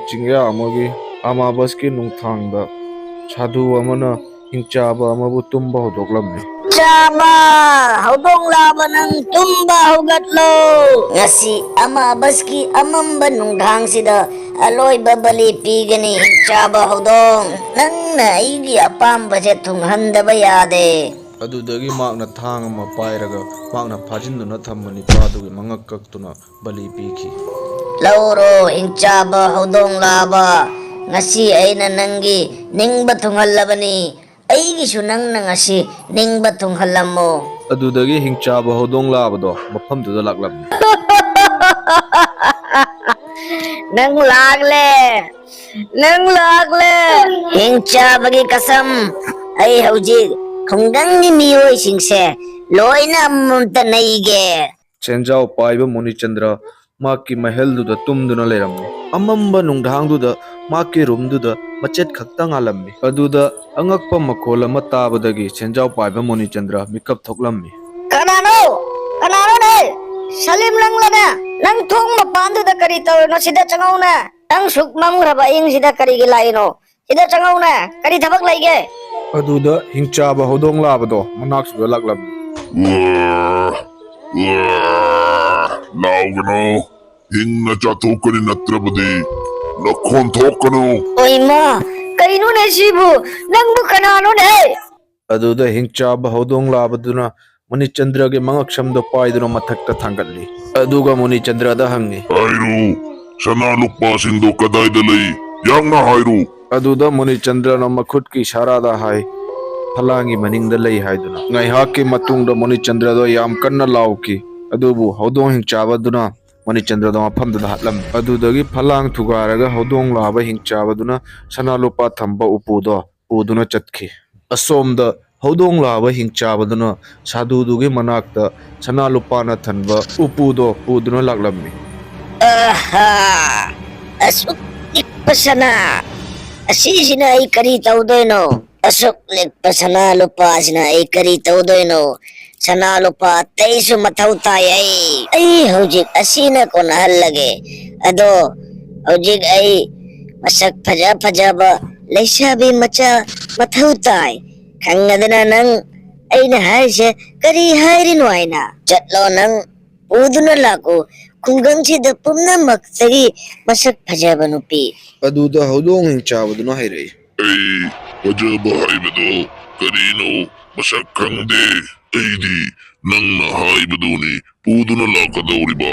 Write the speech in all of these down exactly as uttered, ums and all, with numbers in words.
ꯆꯤꯡꯌꯥ ꯑꯃꯒꯤ ꯑꯃꯥꯕꯁꯀꯤ ꯅꯨꯡꯊꯥꯡꯗ ꯁꯥꯗꯨ ꯑꯃꯅ ꯍꯤꯡꯆꯥꯕ ꯑꯃꯕꯨ ꯇꯨꯝꯕ ꯍꯧꯗꯣꯛꯂꯝꯃꯤ꯫ ꯆꯥꯕ ꯍꯧꯗꯣꯡ ꯂꯥꯕ, ꯅꯪ ꯇꯨꯝꯕ ꯍꯧꯒꯠꯂꯣ꯫ ꯉꯁꯤ ꯑꯃꯥꯕꯁꯀꯤ ꯑꯃꯝꯕ ꯅꯨꯡꯗꯥꯡꯁꯤꯗ ꯑꯂꯣꯏꯕ ꯕꯂꯤ ꯄꯤꯒꯅꯤ, ꯍꯤꯡꯆꯥꯕ ꯍꯧꯗꯣꯡ꯫ ꯅꯪꯅ ꯑꯩꯒꯤ ꯑꯄꯥꯝꯕꯁꯦ ꯊꯨꯡꯍꯟꯗꯕ ꯌꯥꯗꯦ꯫ ꯑꯗꯨꯗꯒꯤ ꯃꯥꯛꯅ ꯊꯥꯡ ꯑꯃ ꯄꯥꯏꯔꯒ ꯃꯥꯛꯅ ꯐꯥꯖꯤꯟꯗꯨꯅ ꯊꯝꯕ ꯅꯤꯄꯥꯗꯨꯒꯤ ꯃꯉꯛ ꯀꯛꯇꯨꯅ ꯕꯂꯤ ꯄꯤꯈꯤ꯫ ꯂꯧꯔꯣ, ꯍꯤꯡꯆꯥꯕ ꯍꯧꯗꯣꯡ ꯂꯥꯕ, ꯉꯁꯤ ꯑꯩꯅ ꯅꯪꯒꯤ ꯅꯤꯡꯕ ꯊꯨꯡꯍꯜꯂꯕꯅꯤ꯫ ꯑꯩꯒꯤꯁꯨ ꯅꯪꯅ ꯉꯁꯤ ꯅꯤꯡꯕ ꯊꯨꯡꯍꯜꯂꯝꯃꯣ꯫ ꯑꯗꯨꯗꯒꯤ ꯍꯤꯡꯆꯥꯕ ꯍꯧꯗꯣꯡ ꯂꯥꯕꯗꯣ ꯃꯐꯝꯗꯨꯗ ꯂꯥꯛꯂꯝꯃꯤ꯫ ꯅꯪ ꯂꯥꯛꯂꯦ, ꯅꯪ ꯂꯥꯛꯂꯦ꯫ ꯍꯤꯡꯆꯥꯕꯒꯤ ꯀꯁꯝ, ꯑꯩ ꯍꯧꯖꯤꯛ ꯈꯨꯡꯒꯪꯒꯤ ꯃꯤꯑꯣꯏꯁꯤꯡꯁꯦ ꯂꯣꯏꯅ ꯑꯃꯃꯝꯇ ꯅꯩꯒꯦ꯫ ꯁꯦꯟꯖꯥꯎ ꯄꯥꯏꯕ ꯃꯨꯅꯤꯆꯟꯗ꯭ꯔ ꯃꯍꯥꯛꯀꯤ ꯃꯍꯜꯗꯨꯗ ꯇꯨꯝꯗꯨꯅ ꯂꯩꯔꯝꯃꯤ꯫ ꯑꯃꯝꯕ ꯅꯨꯡꯗꯥꯡꯗꯨꯗ ꯃꯍꯥꯛꯀꯤ ꯔꯨꯝꯗꯨꯗ ꯃꯆꯦꯠ ꯈꯛꯇ ꯉꯥꯜꯂꯝꯃꯤ꯫ ꯑꯗꯨꯗ ꯑꯉꯛꯄ ꯃꯈꯣꯜ ꯑꯃ ꯇꯥꯕꯗꯒꯤ ꯁꯦꯟꯖꯥꯎ ꯄꯥꯏꯕ ꯃꯨꯅꯤꯆꯟꯗ꯭ꯔ ꯃꯤꯀꯞ ꯊꯣꯛꯂꯝꯃꯤ꯫ ꯀꯅꯥꯅꯣ? ꯀꯅꯥꯅꯣꯅꯦ? ꯁꯂꯤꯝ, ꯅꯪꯂꯅꯦ? ꯅꯪ ꯊꯣꯡ ꯃꯄꯥꯟꯗꯨꯗ ꯀꯔꯤ ꯇꯧꯔꯤꯅꯣ? ꯁꯤꯗ ꯆꯪꯉꯧꯅꯦ꯫ ꯅꯪ ꯁꯨꯛ ꯃꯝꯈ꯭ꯔꯕ ꯑꯍꯤꯡꯁꯤꯗ ꯀꯔꯤꯒꯤ ꯂꯥꯛꯏꯅꯣ? ꯁꯤꯗ ꯆꯪꯉꯧꯅꯦ꯫ ꯀꯔꯤ ꯊꯕꯛ ꯂꯩꯒꯦ? ꯑꯗꯨꯗ ꯍꯤꯡꯆꯥꯕ ꯍꯧꯗꯣꯡ ꯂꯥꯕꯗꯣ ꯃꯅꯥꯛꯁꯤꯗ ꯂꯥꯛꯂꯝꯃꯤ꯫ ꯂꯥꯎꯒꯅꯨ, ꯍꯤꯡꯅ ꯆꯥꯊꯣꯛꯀꯅꯤ, ꯅꯠꯇ꯭ꯔꯕꯗꯤ ꯅꯈꯣꯟ ꯊꯣꯛꯀꯅꯨ꯫ ꯑꯣꯏꯃꯥ, ꯀꯩꯅꯣꯅꯦ ꯁꯤꯕꯨ? ꯅꯪꯕꯨ ꯀꯅꯥꯅꯣꯅꯦ? ꯑꯗꯨꯗ ꯍꯤꯡꯆꯥꯕ ꯍꯧꯗꯣꯡ ꯂꯥꯕꯗꯨꯅ ꯃꯨꯅꯤꯆꯟꯗ꯭ꯔꯒꯤ ꯃꯉꯛꯁꯝꯗꯣ ꯄꯥꯏꯗꯨꯅ ꯃꯊꯛꯇ ꯊꯥꯡꯒꯠꯂꯤ꯫ ꯑꯗꯨꯒ ꯃꯨꯅꯤꯆꯟꯗ꯭ꯔꯗ ꯍꯪꯉꯤ, ꯍꯥꯏꯔꯨ, ꯁꯅꯥ ꯂꯨꯄꯥꯁꯤꯡꯗꯣ ꯀꯗꯥꯏꯗ ꯂꯩ? ꯌꯥꯝꯅ ꯍꯥꯏꯔꯨ꯫ ꯑꯗꯨꯗ ꯃꯨꯅꯤꯆꯟꯗ꯭ꯔꯅ ꯃꯈꯨꯠꯀꯤ ꯏꯁꯥꯔꯥꯗ ꯍꯥꯏ, ꯐꯂꯥꯡꯒꯤ ꯃꯅꯤꯡꯗ ꯂꯩ ꯍꯥꯏꯗꯨꯅ꯫ ꯉꯥꯏꯍꯥꯛꯀꯤ ꯃꯇꯨꯡꯗ ꯃꯨꯅꯤꯆꯟꯗ꯭ꯔꯗꯣ ꯌꯥꯝ ꯀꯟꯅ ꯂꯥꯎꯈꯤ, ꯑꯗꯨꯕꯨ ꯍꯧꯗꯣꯡ ꯍꯤꯡꯆꯥꯕꯗꯨꯅ ꯃꯨꯅꯤꯆꯟꯗ꯭ꯔꯗꯣ ꯃꯐꯝꯗꯨꯗ ꯍꯥꯠꯂꯝꯃꯤ꯫ ꯑꯗꯨꯗꯒꯤ ꯐꯂꯥꯡ ꯊꯨꯒꯥꯏꯔꯒ ꯍꯧꯗꯣꯡ ꯂꯥꯕ ꯍꯤꯡꯆꯥꯕꯗꯨꯅ ꯁꯅꯥ ꯂꯨꯄꯥ ꯊꯝꯕ ꯎꯄꯨꯗꯣ ꯄꯨꯗꯨꯅ ꯆꯠꯈꯤ꯫ ꯑꯁꯣꯝꯗ ꯍꯧꯗꯣꯡ ꯂꯥꯕ ꯍꯤꯡꯆꯥꯕꯗꯨꯅ ꯁꯥꯗꯨꯗꯨꯒꯤ ꯃꯅꯥꯛꯇ ꯁꯅꯥ ꯂꯨꯄꯥꯅ ꯊꯟꯕ ꯎꯄꯨꯗꯣ ꯄꯨꯗꯨꯅ ꯂꯥꯛꯂꯝꯃꯤ꯫ ꯑꯍꯥ! ꯑꯁꯨꯛ ꯂꯤꯛꯄ ꯁꯅꯥ ꯑꯁꯤꯁꯤꯅ ꯑꯩ ꯀꯔꯤ ꯇꯧꯗꯣꯏꯅꯣ? ꯑꯁꯨꯛ ꯂꯤꯛꯄ ꯁꯅꯥ ꯂꯨꯄꯥꯁꯤꯅ ꯑꯩ ꯀꯔꯤ ꯇꯧꯗꯣꯏꯅꯣ? ꯁꯅꯥ ꯂꯨꯄꯥ ꯑꯇꯩꯁꯨ ꯃꯊꯧ ꯇꯥꯏ꯫ ꯑꯩ, ꯑꯩ ꯍꯧꯖꯤꯛ ꯑꯁꯤꯅ ꯀꯣꯟꯅꯍꯜꯂꯒꯦ꯫ ꯑꯗꯣ ꯍꯧꯖꯤꯛ ꯑꯩ ꯃꯁꯛ ꯐꯖ ꯐꯖꯕ ꯂꯩꯁꯥꯕꯤ ꯃꯆꯥ ꯃꯊꯧ ꯇꯥꯏ꯫ ꯈꯪꯉꯗꯅ ꯅꯪ ꯑꯩꯅ ꯍꯥꯏꯔꯤꯁꯦ ꯀꯔꯤ ꯍꯥꯏꯔꯤꯅꯣ ꯍꯥꯏꯅ? ꯆꯠꯂꯣ ꯅꯪ, ꯄꯨꯗꯨꯅ ꯂꯥꯛꯎ ꯈꯨꯡꯒꯪꯁꯤꯗ ꯄꯨꯝꯅꯃꯛꯇꯒꯤ ꯃꯁꯛ ꯐꯖꯕ ꯅꯨꯄꯤ꯫ ꯑꯗꯨꯗ ꯍꯧꯗꯣꯡ ꯍꯤꯡ ꯆꯥꯕꯗꯨꯅ ꯍꯥꯏꯔꯛꯏ꯫ ꯑꯩ ꯐꯖꯕ ꯍꯥꯏꯕꯗꯣ ꯀꯔꯤꯅꯣ ꯃꯁꯛ ꯈꯪꯗꯦ꯫ ꯑꯩꯗꯤ ꯅꯪꯅ ꯍꯥꯏꯕꯗꯨꯅꯤ ꯄꯨꯗꯨꯅ ꯂꯥꯛꯀꯗꯧꯔꯤꯕ꯫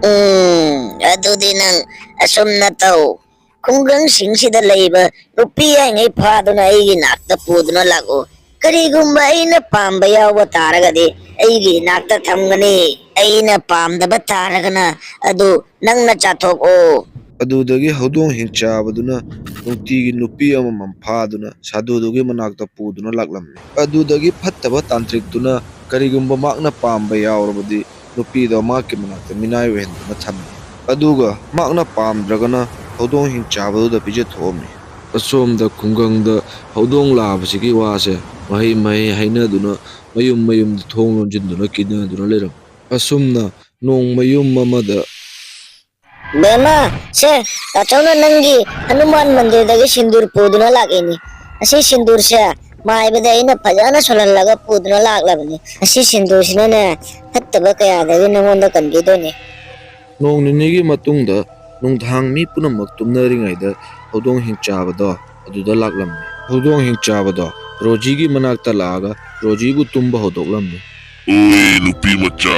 ꯎꯝ, ꯑꯗꯨꯗꯤ ꯅꯪ ꯑꯁꯨꯝꯅ ꯇꯧ꯫ ꯈꯨꯡꯒꯪꯁꯤꯡꯁꯤꯗ ꯂꯩꯕ ꯅꯨꯄꯤ ꯌꯥꯏꯉꯩ ꯐꯥꯗꯨꯅ ꯑꯩꯒꯤ ꯅꯥꯛꯇ ꯄꯨꯗꯨꯅ ꯂꯥꯛꯎ꯫ ꯀꯔꯤꯒꯨꯝꯕ ꯑꯩꯅ ꯄꯥꯝꯕ ꯌꯥꯎꯕ ꯇꯥꯔꯒꯗꯤ ꯑꯩꯒꯤ ꯏꯅꯥꯛꯇ ꯊꯝꯒꯅꯤ꯫ ꯑꯩꯅ ꯄꯥꯝꯗꯕ ꯇꯥꯔꯒꯅ ꯑꯗꯨ ꯅꯪꯅ ꯆꯥꯊꯣꯛꯑꯣ꯫ ꯑꯗꯨꯗꯒꯤ ꯍꯧꯗꯣꯡ ꯍꯤꯡ ꯆꯥꯕꯗꯨꯅ ꯅꯨꯡꯇꯤꯒꯤ ꯅꯨꯄꯤ ꯑꯃꯃꯝ ꯐꯥꯗꯨꯅ ꯁꯥꯗꯨꯗꯨꯒꯤ ꯃꯅꯥꯛꯇ ꯄꯨꯗꯨꯅ ꯂꯥꯛꯂꯝꯃꯤ꯫ ꯑꯗꯨꯗꯒꯤ ꯐꯠꯇꯕ ꯇꯥꯟꯇ꯭ꯔꯤꯛꯇꯨꯅ ꯀꯔꯤꯒꯨꯝꯕ ꯃꯍꯥꯛꯅ ꯄꯥꯝꯕ ꯌꯥꯎꯔꯕꯗꯤ ꯅꯨꯄꯤꯗꯣ ꯃꯍꯥꯛꯀꯤ ꯃꯅꯥꯛꯇ ꯃꯤꯅꯥꯏ ꯑꯣꯏꯍꯟꯗꯨꯅ ꯊꯝꯃꯤ꯫ ꯑꯗꯨꯒ ꯃꯍꯥꯛꯅ ꯄꯥꯝꯗ꯭ꯔꯒꯅ ꯍꯧꯗꯣꯡ ꯍꯤꯡ ꯆꯥꯕꯗꯨꯗ ꯄꯤꯖꯊꯣꯛꯑꯝꯃꯤ꯫ ꯑꯁꯣꯝꯗ ꯈꯨꯡꯒꯪꯗ ꯍꯧꯗꯣꯡ ꯂꯥꯕꯁꯤꯒꯤ ꯋꯥꯁꯦ ꯃꯍꯩ ꯃꯍꯩ ꯍꯥꯏꯅꯗꯨꯅ ꯃꯌꯨꯝ ꯃꯌꯨꯝꯗ ꯊꯣꯡ ꯂꯣꯟꯁꯤꯟꯗꯨꯅ ꯀꯤꯅꯗꯨꯅ ꯂꯩꯔꯝꯃꯤ꯫ ꯑꯁꯨꯝꯅ ꯅꯣꯡꯃ ꯌꯨꯝ ꯑꯃꯗ ꯕꯦꯝꯃ, ꯁꯦ, ꯇꯥꯆꯧꯅ ꯅꯪꯒꯤ ꯍꯅꯨꯃꯥꯟ ꯃꯟꯗꯤꯔꯗꯒꯤ ꯁꯤꯟꯗꯨꯔ ꯄꯨꯗꯨꯅ ꯂꯥꯛꯏꯅꯤ꯫ ꯑꯁꯤ ꯁꯤꯟꯗꯨꯔꯁꯦ ꯃꯥꯏꯕꯗ ꯑꯩꯅ ꯐꯖꯅ ꯁꯣꯜꯍꯜꯂꯒ ꯄꯨꯗꯨꯅ ꯂꯥꯛꯂꯕꯅꯤ꯫ ꯑꯁꯤ ꯁꯤꯟꯗꯨꯔꯁꯤꯅꯅꯦ, ꯐꯠꯇꯕ ꯀꯌꯥꯗꯒꯤ ꯅꯉꯣꯟꯗ ꯀꯟꯕꯤꯗꯣꯏꯅꯤ꯫ ꯅꯣꯡ ꯅꯤꯅꯤꯒꯤ ꯃꯇꯨꯡꯗ ꯅꯨꯡꯗꯥꯡ ꯃꯤ ꯄꯨꯝꯅꯃꯛ ꯇꯨꯝꯅꯔꯤꯉꯩꯗ ꯍꯧꯗꯣꯡ ꯍꯤꯡꯆꯥꯕꯗꯣ ꯑꯗꯨꯗ ꯂꯥꯛꯂꯝꯃꯤ꯫ ꯍꯧꯗꯣꯡ ꯍꯤꯡꯆꯥꯕꯗꯣ ꯔꯣꯖꯤꯒꯤ ꯃꯅꯥꯛꯇ ꯂꯥꯛꯑꯒ ꯔꯣꯖꯤꯕꯨ ꯇꯨꯝꯕ ꯍꯧꯗꯣꯛꯂꯝꯃꯤ꯫ ꯑꯣꯏ ꯅꯨꯄꯤ ꯃꯆꯥ,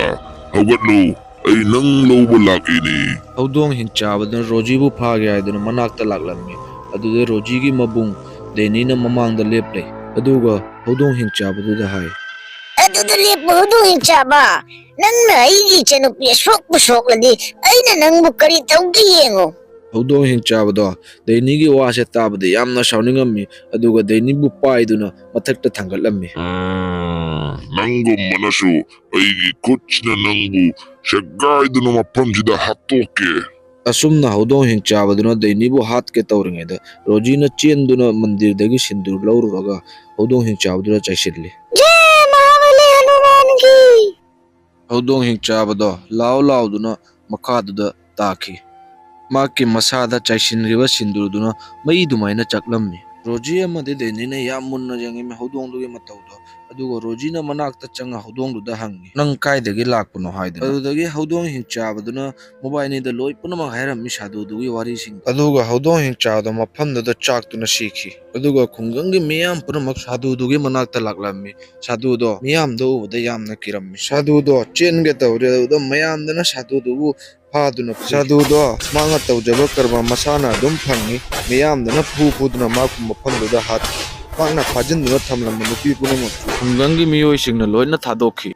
ꯍꯧꯒꯠꯂꯨ, ꯑꯩ ꯅꯪ ꯂꯧꯕ ꯂꯥꯛꯏꯅꯤ꯫ ꯍꯧꯗꯣꯡ ꯍꯤꯡꯆꯥꯕꯗꯨꯅ ꯔꯣꯖꯤꯕꯨ ꯐꯥꯒꯦ ꯍꯥꯏꯗꯨꯅ ꯃꯅꯥꯛꯇ ꯂꯥꯛꯂꯝꯃꯤ꯫ ꯑꯗꯨꯗ ꯔꯣꯖꯤꯒꯤ ꯃꯕꯨꯡ ꯗꯦꯅꯤꯅ ꯃꯃꯥꯡꯗ ꯂꯦꯞꯂꯦ꯫ ꯑꯗꯨꯒ ꯍꯧꯗꯣꯡ ꯍꯤꯡꯆꯥꯕꯗꯨꯗ ꯍꯥꯏ, ꯑꯗꯨꯗ ꯂꯦꯞꯄꯨ ꯍꯧꯗꯣꯡ ꯍꯤꯡꯆꯥꯕ, ꯅꯪꯅ ꯑꯩꯒꯤ ꯏꯆꯟꯅꯨꯄꯤ ꯑꯁꯣꯛꯄꯨ ꯁꯣꯛꯂꯗꯤ ꯑꯩꯅ ꯅꯪꯕꯨ ꯀꯔꯤ ꯇꯧꯒꯦ ꯌꯦꯡꯉꯨ꯫ ꯍꯧꯗꯣꯡ ꯍꯤꯡꯆꯥꯕꯗꯣ ꯗꯦꯅꯤꯒꯤ ꯋꯥꯁꯦ ꯇꯥꯕꯗ ꯌꯥꯝꯅ ꯁꯥꯎꯅꯤꯡꯉꯝꯃꯤ, ꯑꯗꯨꯒ ꯗꯦꯅꯤꯕꯨ ꯄꯥꯏꯗꯨꯅ ꯃꯊꯛꯇ ꯊꯥꯡꯒꯠꯂꯝꯃꯤ꯫ ꯎꯝ, ꯅꯪꯒꯨꯝꯕꯅꯁꯨ ꯑꯩꯒꯤ ꯈꯨꯠꯁꯤꯅ ꯅꯪꯕꯨ ꯁꯦꯒꯥꯏꯗꯨꯅ ꯃꯐꯝꯁꯤꯗ ꯍꯥꯠꯇꯣꯛꯀꯦ꯫ ꯑꯁꯨꯝꯅ ꯍꯧꯗꯣꯡ ꯍꯤꯡꯆꯥꯕꯗꯨꯅ ꯗꯦꯅꯤꯕꯨ ꯍꯥꯠꯀꯦ ꯇꯧꯔꯤꯉꯩꯗ ꯔꯣꯖꯤꯅ ꯆꯦꯟꯗꯨꯅ ꯃꯟꯗꯤꯔꯗꯒꯤ ꯁꯤꯟꯗꯨꯔ ꯂꯧꯔꯨꯔꯒ ꯍꯧꯗꯣꯡ ꯍꯤꯡꯆꯥꯕꯗꯨꯗ ꯆꯥꯏꯁꯤꯜꯂꯤ꯫ ꯖꯦ ꯃꯍꯥꯕꯂꯤ ꯍꯅꯨꯃꯥꯟꯒꯤ! ꯍꯧꯗꯣꯡ ꯍꯤꯡꯆꯥꯕꯗꯣ ꯂꯥꯎ ꯂꯥꯎꯗꯨꯅ ꯃꯈꯥꯗꯨꯗ ꯇꯥꯈꯤ꯫ ꯃꯍꯥꯛꯀꯤ ꯃꯁꯥꯗ ꯆꯥꯏꯁꯤꯟꯈꯤꯕ ꯁꯤꯟꯗꯨꯔꯗꯨꯅ ꯃꯩ ꯑꯗꯨꯃꯥꯏꯅ ꯆꯥꯛꯂꯝꯃꯤ꯫ ꯔꯣꯖꯤ ꯑꯃꯗꯤ ꯗꯦꯅꯤꯅ ꯌꯥꯝ ꯃꯨꯟꯅ ꯌꯦꯡꯉꯝꯃꯤ ꯍꯧꯗꯣꯡꯗꯨꯒꯤ ꯃꯇꯧꯗꯣ꯫ ꯑꯗꯨꯒ ꯔꯣꯖꯤꯅ ꯃꯅꯥꯛꯇ ꯆꯪꯉ ꯍꯧꯗꯣꯡꯗꯨꯗ ꯍꯪꯉꯤ, "ꯅꯪ ꯀꯥꯏꯗꯒꯤ ꯂꯥꯛꯄꯅꯣ?" ꯍꯥꯏꯗꯅ꯫ ꯑꯗꯨꯗꯒꯤ ꯍꯧꯗꯣꯡ ꯍꯤꯡꯆꯥꯕꯗꯨꯅ ꯃꯣꯕꯥꯏꯅꯤꯗ ꯂꯣꯏ ꯄꯨꯝꯅꯃꯛ ꯍꯥꯏꯔꯝꯃꯤ ꯁꯥꯗꯨꯗꯨꯒꯤ ꯋꯥꯔꯤꯁꯤꯡꯗꯣ꯫ ꯑꯗꯨꯒ ꯍꯧꯗꯣꯡ ꯍꯤꯡꯆꯥꯕꯗꯣ ꯃꯐꯝꯗꯨꯗ ꯆꯥꯛꯇꯨꯅ ꯁꯤꯈꯤ꯫ ꯑꯗꯨꯒ ꯈꯨꯡꯒꯪꯒꯤ ꯃꯤꯌꯥꯝ ꯄꯨꯝꯅꯃꯛ ꯁꯥꯗꯨꯗꯨꯒꯤ ꯃꯅꯥꯛꯇ ꯂꯥꯛꯂꯝꯃꯤ꯫ ꯁꯥꯗꯨꯗꯣ ꯃꯤꯌꯥꯝꯗꯣ ꯎꯕꯗ ꯌꯥꯝꯅ ꯀꯤꯔꯝꯃꯤ꯫ ꯁꯥꯗꯨꯗꯣ ꯆꯦꯟꯒꯦ ꯇꯧꯔꯦ, ꯑꯗꯨꯗ ꯃꯌꯥꯝꯗꯨꯅ ꯁꯥꯗꯨꯗꯨꯕꯨ ꯐꯥꯗꯨꯅ ꯄꯨꯏ꯫ ꯁꯥꯗꯨꯗꯣ ꯃꯍꯥꯛꯅ ꯇꯧꯖꯕ ꯀꯔꯕꯥꯔ ꯃꯁꯥꯅ ꯑꯗꯨꯝ ꯐꯪꯉꯤ꯫ ꯃꯤꯌꯥꯝꯗꯨꯅ ꯐꯨ ꯐꯨꯗꯨꯅ ꯃꯍꯥꯛꯄꯨ ꯃꯐꯝꯗꯨꯗ ꯍꯥꯠꯈꯤ꯫ ꯃꯍꯥꯛꯅ ꯐꯥꯖꯤꯟꯗꯨꯅ ꯊꯝꯂꯝꯕ ꯅꯨꯄꯤ ꯄꯨꯝꯅꯃꯛꯁꯨ ꯈꯨꯡꯒꯪꯒꯤ ꯃꯤꯑꯣꯏꯁꯤꯡꯅ ꯂꯣꯏꯅ ꯊꯥꯗꯣꯛꯈꯤ꯫